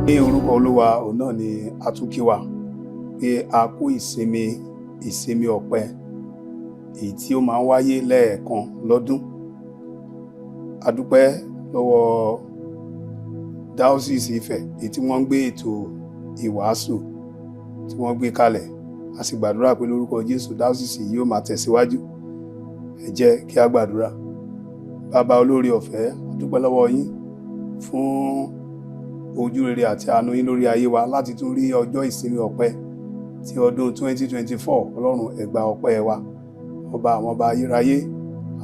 Ní orúkọ Olúwa, òun náà ni a tún kí wa pé a kú ìsinmi, ìsinmi ọpẹ́, èyí tí ó máa ń wáyé lẹ́ẹ̀kan lọ́dún. A dúpẹ́ lọ́wọ́ Diocese Ifẹ̀, èyí tí wọ́n ń gbé ètò ìwàásù tí wọ́n gbé kalẹ̀. A sì gbàdúrà pé lórúkọ Jésù, Diocese yìí yóò máa tẹ̀síwájú. Ẹ jẹ́ kí a gbàdúrà. Bàbá olóore ọ̀fẹ́, a dúpẹ́ lọ́wọ́ yín fún ojú rere àti àánú yín lórí ayé wa láti tún rí ọjọ́ ìsinmi ọpẹ́ ti ọdún 2024. Ọlọ́run, ẹ gba ọpẹ́ wa. Ọba àwọn ọba ayérayé,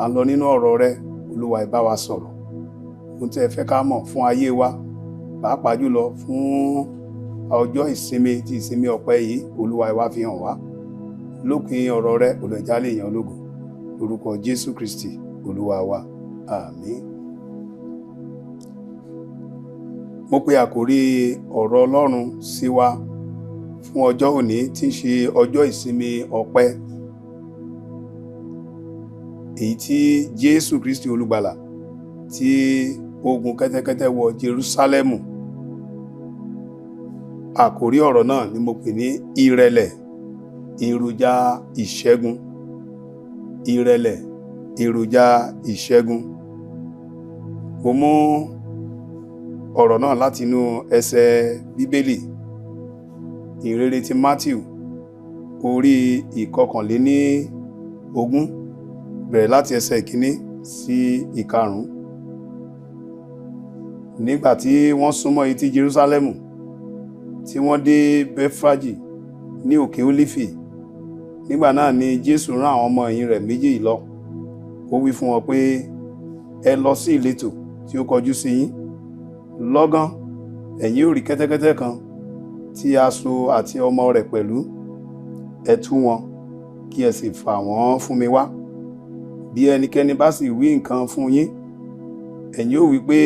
à ń lọ nínú ọ̀rọ̀ rẹ. Olúwa, ẹ bá wa sọ̀rọ̀. Ohun tí ẹ fẹ́ ká mọ̀ fún ayé wa, pàápàá jùlọ fún ọjọ́ ìsinmi ti ìsinmi ọpẹ́ yìí, Olúwa, ẹ wá fi hàn wá. Lópin ọ̀rọ̀ rẹ, olùjà lè yàn lógo. Lórúkọ Jésù Kristi Olúwa wa, àmín. Mo pe àkórí ọ̀rọ̀ Ọlọ́run sí wa fún ọjọ́ òní tí ń ṣe ọjọ́ ìsinmi ọpẹ́, èyí tí Jésù Kristi Olùgbàlà tí ó gun kẹ́tẹ́kẹ́tẹ́ wọ Jerúsálẹ́mù. Àkórí ọ̀rọ̀ náà ni mo pè ní ìrẹ̀lẹ̀, èròjà ìṣẹ́gun. Ìrẹ̀lẹ̀, èròjà ìṣẹ́gun. Mo mú ọ̀rọ̀ náà láti inú ẹsẹ̀ Bíbélì Ìhìnrere ti Matthew, orí 21, bẹ̀rẹ̀ láti ẹsẹ̀ 1 sí 5. Nígbà tí wọ́n súnmọ́ etí Jerúsálẹ́mù, tí wọ́n dé Bẹ́fájì ní òkè Ólífì, nígbà náà ni Jésù rán àwọn ọmọ ẹ̀yìn rẹ̀ méjì lọ. Ó wí fún wọn pé, "Ẹ lọ sí ìletò tí ó kọjú sí yín. Lọ́gán ẹ̀yin ó rí kẹ́tẹ́kẹ́tẹ́ kan tí a so àti ọmọ rẹ̀ pẹ̀lú. Ẹ tú wọn, kí ẹ sì fà wọ́n fún mi wá. Bí ẹnikẹ́ni bá sì wí nǹkan fún yín, ẹ̀yin ó wí pé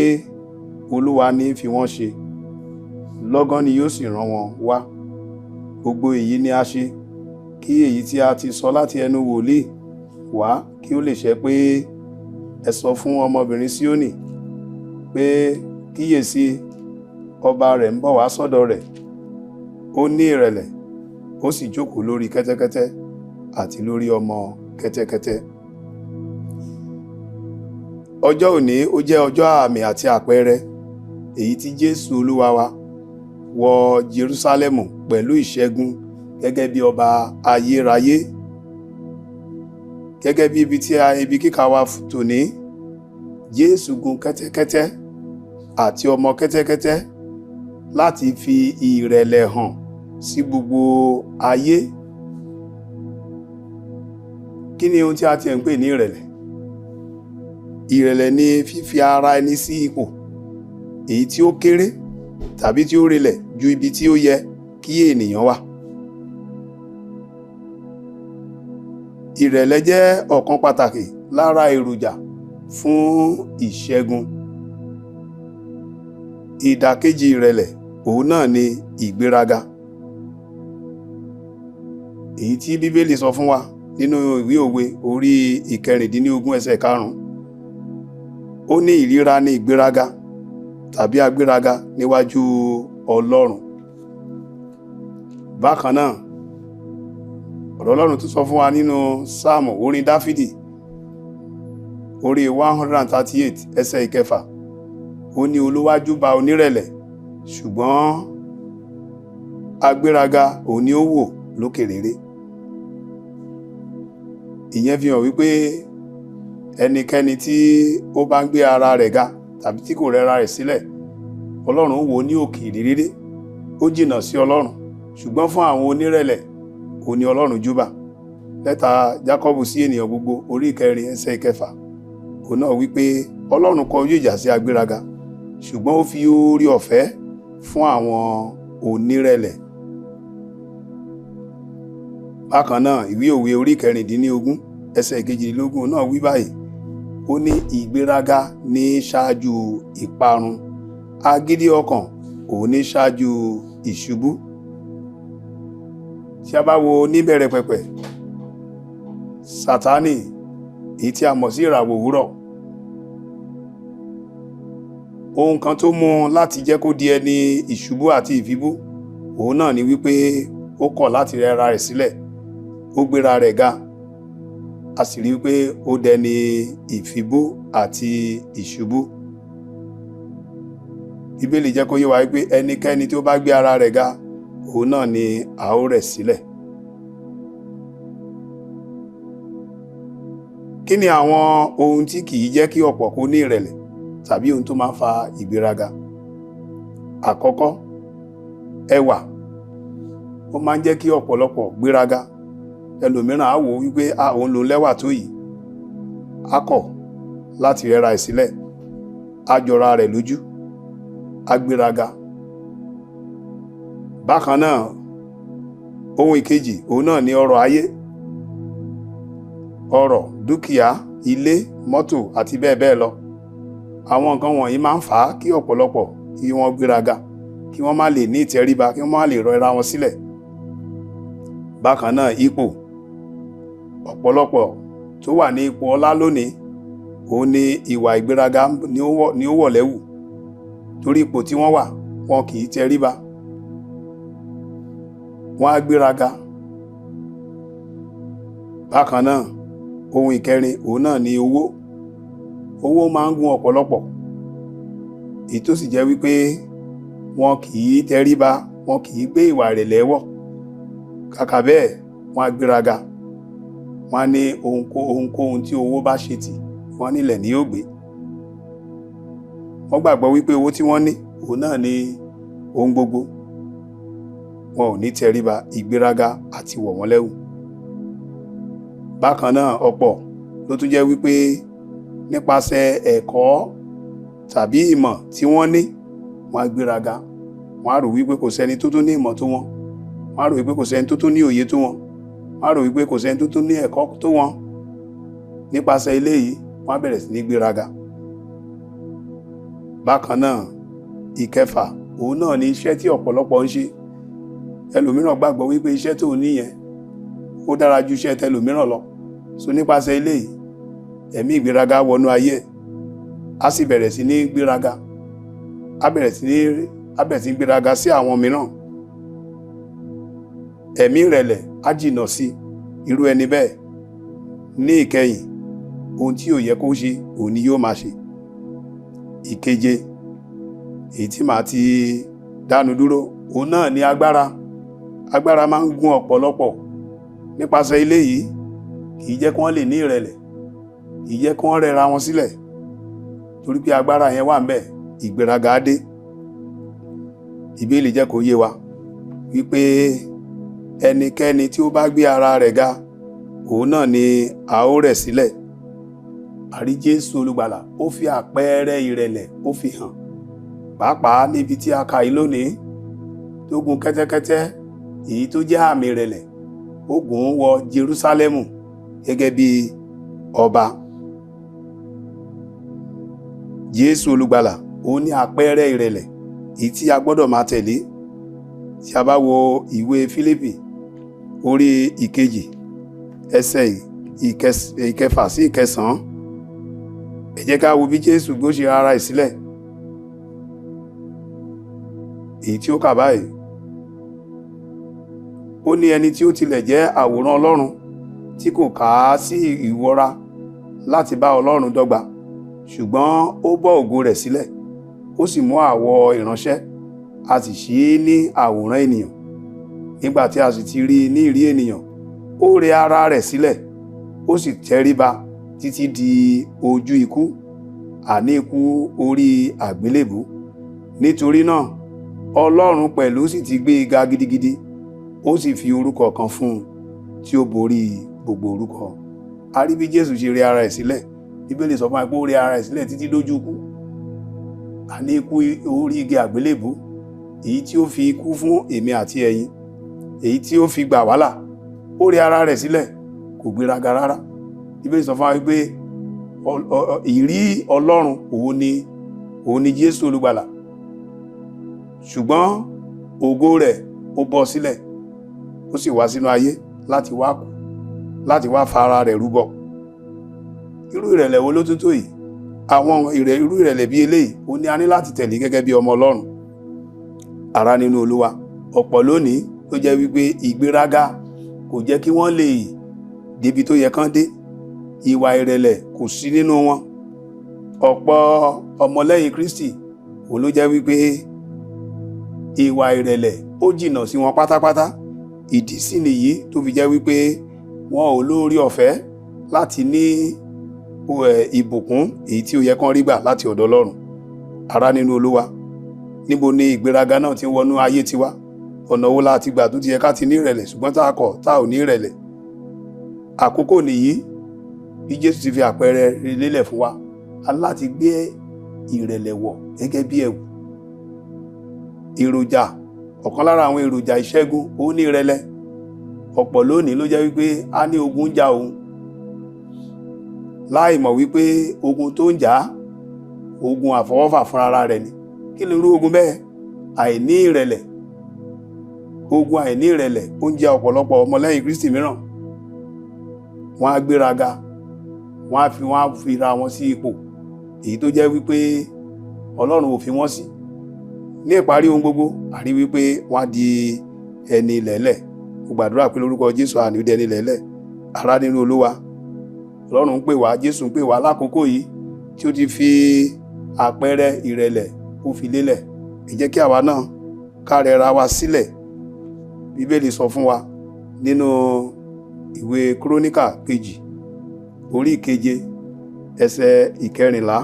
Olúwa ní fi wọ́n ṣe. Lọ́gán ni yóò sì rán wọn wá." Gbogbo èyí ni a ṣe kí èyí tí a ti sọ láti ẹnu wòlíì wá kí ó lè ṣẹ pé, "Ẹ sọ fún ọmọbìnrin Síónì pé kíyèsí, ọba rẹ̀ ń bọ̀ wá sọ́dọ̀ rẹ̀. Ó ní ìrẹ̀lẹ̀, ó sì jókòó lórí kẹ́tẹ́kẹ́tẹ́ àti lórí ọmọ kẹ́tẹ́kẹ́tẹ́." Ọjọ́ òní ó jẹ́ ọjọ́ àmì àti àpẹẹrẹ èyí tí Jésù Olúwa wa wọ Jerúsálẹ́mù pẹ̀lú ìṣẹ́gun gẹ́gẹ́ bí ọba ayérayé. Gẹ́gẹ́ bí ibi tí a ibi kíkà wa tòní, Jésù gun kẹ́tẹ́kẹ́tẹ́ àti ọmọ kẹ́tẹ́kẹ́tẹ́ láti fi ìrẹ̀lẹ̀ hàn sí gbogbo ayé. Kí ni ohun tí a ti ń pè ní ìrẹ̀lẹ̀? Ìrẹ̀lẹ̀ ni fífi ara ẹni sí ipò èyí tí ó kéré tàbí tí ó relẹ̀ ju ibi tí ó yẹ kí ènìyàn wà. Ìrẹ̀lẹ̀ jẹ́ ọ̀kan pàtàkì lára èròjà fún ìṣẹ́gun. Ìdàkejì ìrẹ̀lẹ̀, òun náà ni ìgbéraga, èyí tí Bíbélì sọ fún wa nínú ìwé Òwe orí 16 ẹsẹ̀ 5. Ó ní ìríra ní ìgbéraga tàbí agbéraga níwájú Ọlọ́run. Bákan náà, ọ̀rọ̀ Ọlọ́run tún sọ fún wa nínú Sáàmù orin Dáfídì orí 138 ẹsẹ̀ 6. Ó ní Olúwa júbà onírẹ̀lẹ̀, ṣùgbọ́n agbéraga òun ni ó wò lókè réré. Ìyẹn fi hàn wípé ẹnikẹ́ni tí ó bá ń gbé ara rẹ̀ ga tàbí tí kò rẹra rẹ̀ sílẹ̀, Ọlọ́run wò ní òkè réré, ó jìnnà sí Ọlọ́run. Ṣùgbọ́n fún àwọn onírẹ̀lẹ̀, òun ni Ọlọ́run júbà. Lẹ́tà Jákọ́bù sí ènìyàn gbogbo orí 4 ẹsẹ̀ 6, òun náà wípé Ọlọ́run kọjú ìjà sí agbéraga, ṣùgbọ́n ó fi oore ọ̀fẹ́ fún àwọn onírẹ̀lẹ̀. Bákan náà, ìwé Òwe orí 16 ẹsẹ̀ 22 náà wí báyìí. Ó ní ìgbéraga ní ṣáájú ìparun, agídí ọkàn òun ní ṣáájú ìṣubú. Tí a bá wo níbẹ̀rẹ̀ pẹ̀pẹ̀, Sátánì, èyí tí a mọ̀ sí ìràwọ̀ òwúrọ̀, Ohun kan tó mú un láti jẹ́ kó di ẹni ìṣubú àti ìfibú, òun náà ni wípé ó kọ̀ láti rẹ ara rẹ̀ sílẹ̀, ó gbéra rẹ̀ ga, a sì rí wípé ó dẹni ìfibú àti ìṣubú. Bíbélì jẹ́ kó yé wa wípé ẹnikẹ́ni tí ó bá gbé ara rẹ̀ ga, òun náà ni a ó rẹ̀ sílẹ̀. Kí ni àwọn ohun tí kì í jẹ́ kí ọ̀pọ̀ kó ní ìrẹ̀lẹ̀ tàbí ohun tó máa ń fa ìgbéraga? Àkọ́kọ́, ẹwà. Ó máa ń jẹ́ kí ọ̀pọ̀lọpọ̀ gbéraga. Ẹlòmíràn á wò ó wípé a òun lòún lẹ́wà tó yìí. Á kọ̀ láti rẹra ẹ̀ sílẹ̀, á jọra rẹ̀ lójú, á gbéraga. Bákan náà, ohun ìkejì, òun náà ni ọrọ̀ ayé. Ọrọ̀, dúkìá, ilé, mọ́tò àti bẹ́ẹ̀ bẹ́ẹ̀ lọ. Àwọn nǹkan wọ̀nyí máa ń fà á kí ọ̀pọ̀lọpọ̀ kí wọ́n gbéraga, kí wọ́n má lè ní ìtẹríba, kí wọ́n má lè rẹra wọn sílẹ̀. Bákan náà, ipò. Ọ̀pọ̀lọpọ̀ tó wà ní ipò ọlá lónìí, òun ni ìwà ìgbéraga ni ó wọ̀ lẹ́wù. Torí ipò tí wọ́n wà, wọn kì í tẹríba. Wọ́n á gbéraga. Bákan náà, ohun ìkẹrin, òun náà ni owó. Owó máa ń gún ọ̀pọ̀lọpọ̀. Èyí tó sì jẹ́ wípé wọn kì í tẹríba, wọn kì í gbé ìwà ìrẹ̀lẹ̀ wọ̀. Kàkà bẹ́ẹ̀, wọ́n á gbéraga. Wọ́n á ní ohunkóhun tí owó bá ṣe tì, wọ́n nílẹ̀ ni yóò gbé. Wọ́n gbàgbọ́ wípé owó tí wọ́n ní, òun náà ni ohun gbogbo. Wọn ò ní tẹríba, ìgbéraga àti wọ̀ wọ́n lẹ́wù. Bákan náà, ọ̀pọ̀ ló tún jẹ́ wípé nípasẹ̀ ẹ̀kọ́ tàbí ìmọ̀ tí wọ́n ní, wọ́n á gbéraga. Wọ́n á rò wípé kò sẹ́ni tó tún ní ìmọ̀ tó wọn. Wọ́n á rò wípé kò sẹ́ni tó tún ní òye tó wọn. Wọ́n á rò wípé kò sẹ́ni tó tún ní ẹ̀kọ́ tó wọn. Nípasẹ̀ eléyìí, wọ́n á bẹ̀rẹ̀ sí ní gbéraga. Bákan náà, ìkẹfà, òun náà ni iṣẹ́ tí ọ̀pọ̀lọpọ̀ ń ṣe. Ẹlòmíràn gbàgbọ́ wípé iṣẹ́ tó ní yẹn, ó dára ju iṣẹ́ tẹlòmíràn lọ. So nípasẹ̀ eléyìí, ẹ̀mí ìgbéraga wọnú ayé ẹ̀. Á sì bẹ̀rẹ̀ sí ní gbéraga. Á bẹ̀rẹ̀ sí ní gbéraga sí àwọn mìíràn. Ẹ̀mí ìrẹ̀lẹ̀ á jìnnà sí irú ẹni bẹ́ẹ̀. Ní ìkẹyìn, ohun tí ò yẹ kó ṣe, òun ni yóò máa ṣe. Ìkeje, èyí tí màá ti dánu dúró, òun náà ni agbára. Agbára máa ń gún ọ̀pọ̀lọpọ̀. Nípasẹ̀ eléyìí, kì í jẹ́ kí wọ́n lè ní ìrẹ̀lẹ̀, kì í jẹ́ kí wọ́n rẹra wọn sílẹ̀. Torí pé agbára yẹn wà ńbẹ̀, ìgbéraga á dé. Ìbéèlì jẹ́ kó yé wa wípé ẹnikẹ́ni tí ó bá gbé ara rẹ̀ ga, òun náà ni a ó rẹ̀ sílẹ̀. A rí Jésù Olùgbàlà, ó fi àpẹẹrẹ ìrẹ̀lẹ̀ ó fi hàn. Pàápàá níbi tí a kà yìí lónìí, tó gun kẹ́tẹ́kẹ́tẹ́, èyí tó jẹ́ àmì ìrẹ̀lẹ̀, ó gùn ún wọ Jerúsálẹ́mù gẹ́gẹ́ bí ọba. Jésù Olùgbàlà, òun ní àpẹẹrẹ ìrẹ̀lẹ̀ èyí tí a gbọ́dọ̀ máa tẹ̀lé. Tí a bá wo ìwé Fílípì orí ìkejì, ẹsẹ̀ ìkẹfà sí ìkẹsàn-án, ẹ jẹ́ ká wo bí Jésù gbó ṣe ara ẹ̀ sílẹ̀. Èyí tí ó kà báyìí. Ó ní ẹni tí ó tilẹ̀ jẹ́ àwòrán Ọlọ́run tí kò kà á sí ìwọra láti bá Ọlọ́run dọ́gba, ṣùgbọ́n ó bọ́ ògo rẹ̀ sílẹ̀, ó sì mú àwọ̀ ìránṣẹ́, a sì ṣe é ní àwòrán ènìyàn. Nígbà tí a sì ti rí i ní ìrí ènìyàn, ó rẹ ara rẹ̀ sílẹ̀, ó sì tẹríba títí di ojú ikú, àní ikú orí àgbélébùú. Nítorí náà, Ọlọ́run pẹ̀lú sì ti gbé e ga gidigidi, ó sì fi orúkọ kan fún un tí ó borí gbogbo orúkọ. A rí bí Jésù ṣe rẹ ara ẹ̀ sílẹ̀. Bíbélì sọ fún wa pé ó rẹ ara ẹ̀ sílẹ̀ títí dójú ikú, àní ikú orí igi àgbélébùú, èyí tí ó fi ikú fún èmi àti ẹ̀yin, èyí tí ó fi gbà wá là. Ó rẹ ara rẹ̀ sílẹ̀, kò gbéraga rárá. Bíbélì sọ fún wa pé ìrí Ọlọ́run òun ni Jésù Olùgbàlà. Ṣùgbọ́n ògo rẹ̀ ó bọ́ sílẹ̀, ó sì wá sínú ayé láti wá kú, láti wá fa ara rẹ̀ rúbọ. Irú ìrẹ̀lẹ̀ wo ló tún tó yìí? Àwọn irú ìrẹ̀lẹ̀ bí eléyìí ó ní a ní láti tẹ̀lé gẹ́gẹ́ bí ọmọ Ọlọ́run. Ará nínú Olúwa, ọ̀pọ̀ lónìí tó jẹ́ wípé ìgbéraga kò jẹ́ kí wọ́n lè débi tó yẹ kán dé. Ìwà ìrẹ̀lẹ̀ kò sí nínú wọn. Ọ̀pọ̀ ọmọlẹ́yìn Kristi òun ló jẹ́ wípé ìwà ìrẹ̀lẹ̀ ó jìnnà sí wọn pátápátá. Ìdí sì nìyí tó fi jẹ́ wípé wọn ò lóore ọ̀fẹ́ láti ní ìbùkún èyí tí ó yẹ kán rí gbà láti ọ̀dọ̀ Ọlọ́run. Ará nínú Olúwa, níbo ni ìgbéraga náà ti ń wọnú ayé tiwa? Ọ̀nà wo la ti gbà tó ti yẹ ká ti ní ìrẹ̀lẹ̀, ṣùgbọ́n tá a kọ̀, tá ò ní ìrẹ̀lẹ̀? Àkókò nìyí bí Jésù ti fi àpẹẹrẹ lélẹ̀ fún wa, a ní láti gbé ìrẹ̀lẹ̀ wọ̀ gẹ́gẹ́ bí ẹ̀wù. Èròjà ọ̀kan lára àwọn èròjà ìṣẹ́gun ó ní ìrẹ̀lẹ̀. Ọ̀pọ̀ lónìí ló jẹ́ wípé a ní ogun ń jà òun, láì mọ̀ wípé ogun tó ń jà á, ogun àfọwọ́fà fúnra rẹ̀ ni. Kí ni irú ogun bẹ́ẹ̀? Àìní ìrẹ̀lẹ̀. Ogun àìní ìrẹ̀lẹ̀ ó ń jẹ́ ọ̀pọ̀lọpọ̀ ọmọlẹ́yìn Kristi mìíràn. Wọ́n á gbéraga, wọ́n á fi ra wọn sí ipò èyí tó jẹ́ wípé Ọlọ́run ò fi wọ́n sí. Ní ìparí ohun gbogbo, a rí wípé wọ́n á di ẹni lẹ́lẹ̀. Mo gbàdúrà pé lórúkọ Jésù, àní di ẹni lẹ́lẹ̀. Ará nínú Olúwa, Ọlọ́run ń pè wá, Jésù ń pè wá lákòókò yìí tí ó ti fi àpẹẹrẹ ìrẹ̀lẹ̀ ó fi lélẹ̀. Ẹ jẹ́ kí àwa náà ká rẹra wa sílẹ̀. Bíbélì sọ fún wa nínú ìwé Kúrónìkà kejì, orí ìkeje, ẹsẹ̀ 14,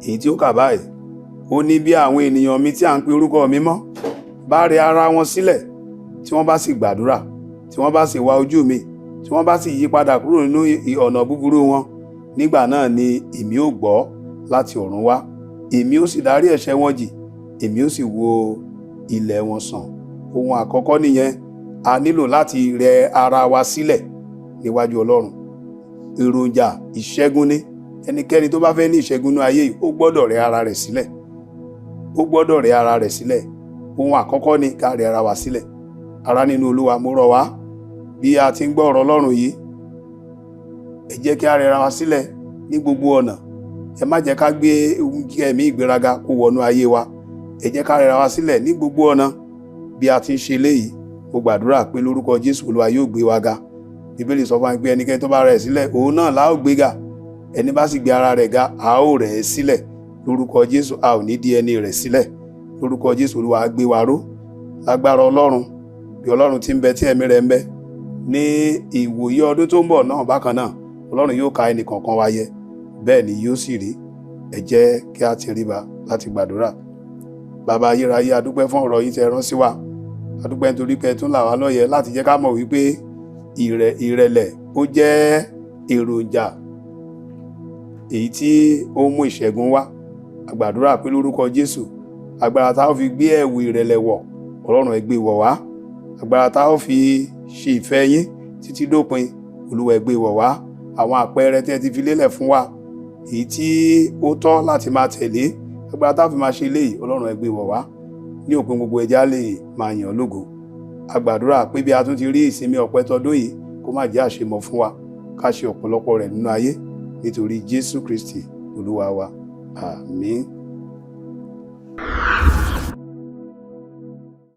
èyí tí ó kà báyìí. Ó ní, "Bí àwọn ènìyàn mi tí à ń pe orúkọ mi mọ́ bá rẹ ara wọn sílẹ̀, tí wọ́n bá sì gbàdúrà, tí wọ́n bá sì wá ojú mi, tí wọ́n bá sì yí padà kúrò nínú ọ̀nà búburú wọn, nígbà náà ni èmi ó gbọ́ láti ọ̀run wá, èmi ó sì dárí ẹ̀ṣẹ̀ wọn jì, èmi ó sì wo ilẹ̀ wọn sàn." Ohun àkọ́kọ́ nìyẹn, a nílò láti rẹ ara wa sílẹ̀ níwájú Ọlọ́run. Èròjà ìṣẹ́gun ni. Ẹnikẹ́ni tó bá fẹ́ ní ìṣẹ́gun ní ayé yìí, ó gbọ́dọ̀ rẹ ara rẹ̀ sílẹ̀. Ó gbọ́dọ̀ rẹ ara rẹ̀ sílẹ̀. Ohun àkọ́kọ́ ni ká rẹ ara wa sílẹ̀. Ará nínú Olúwa, mo rọ̀ wá, bí a ti ń gbọ́ ọ̀rọ̀ Ọlọ́run yìí, ẹ jẹ́ kí a rẹ ara wa sílẹ̀ ní gbogbo ọ̀nà. Ẹ má jẹ́ ká gbé ẹ̀mí ìgbéraga kó wọnú ayé wa. Ẹ jẹ́ ká rẹ ara wa sílẹ̀ ní gbogbo ọ̀nà. Bí a ti ń ṣe léyìí, mo gbàdúrà pé lórúkọ Jésù, Olúwa yóò gbé wa ga. Bíbélì sọ fún wa pé ẹnikẹ́ni tó bá rẹ̀ sílẹ̀, òun náà la ó gbé ga. Ẹni bá sì gbé ara rẹ̀ ga, a ó rẹ̀ ẹ́ sílẹ̀. Lórúkọ Jésù, a ò ní di ẹni rẹ̀ sílẹ̀. Lórúkọ Jésù, Olúwa á gbé wa ró lágbára Ọlọ́run. Bí Ọlọ́run ti ń bẹ tí ẹ̀mí rẹ̀ ń bẹ, ní ìwòye ọdún tó ń bọ̀ náà bákan náà, Ọlọ́run yóò ka ẹnì kọ̀ọ̀kan wa yẹ. Bẹ́ẹ̀ ni yóò sì rí. Ẹ jẹ́ kí a tẹríba láti gbàdúrà. Bàbá ayérayé, a dúpẹ́ fún ọ̀rọ̀ yìí tẹ́ rán sí wa. A dúpẹ́ nítorí pé ẹ tún là wá lóye láti jẹ́ ká mọ̀ wípé ìrẹ̀lẹ̀ ó jẹ́ èròjà èyí tí ó mú ìṣẹ́gun wá. A gbàdúrà pé lórúkọ Jésù, agbára tá a ó fi gbé ẹ̀wù ìrẹ̀lẹ̀ wọ̀, Ọlọ́run, ẹ gbé wọ̀ wá. Agbára tá a ó fi ṣe ìfẹ́ yín títí dópin, Olúwa, ẹ gbé wọ̀ wá. Àwọn àpẹẹrẹ tí ẹ ti fi lélẹ̀ fún wa, èyí tí ó tọ́ láti máa tẹ̀lé, agbára tá a fi máa ṣe eléyìí, Ọlọ́run, ẹ gbé wọ̀ wá. Ní òpin gbogbo, ẹja lè máa yàn lógo. A gbàdúrà pé bí a tún ti rí ìsinmi ọ̀pẹ tọdún yìí, kó má jẹ́ àṣemọ̀ fún wa, ká ṣe ọ̀pọ̀lọpọ̀ rẹ̀ nínú ayé, nítorí Jésù Kristi Olúwa wa. Àmín.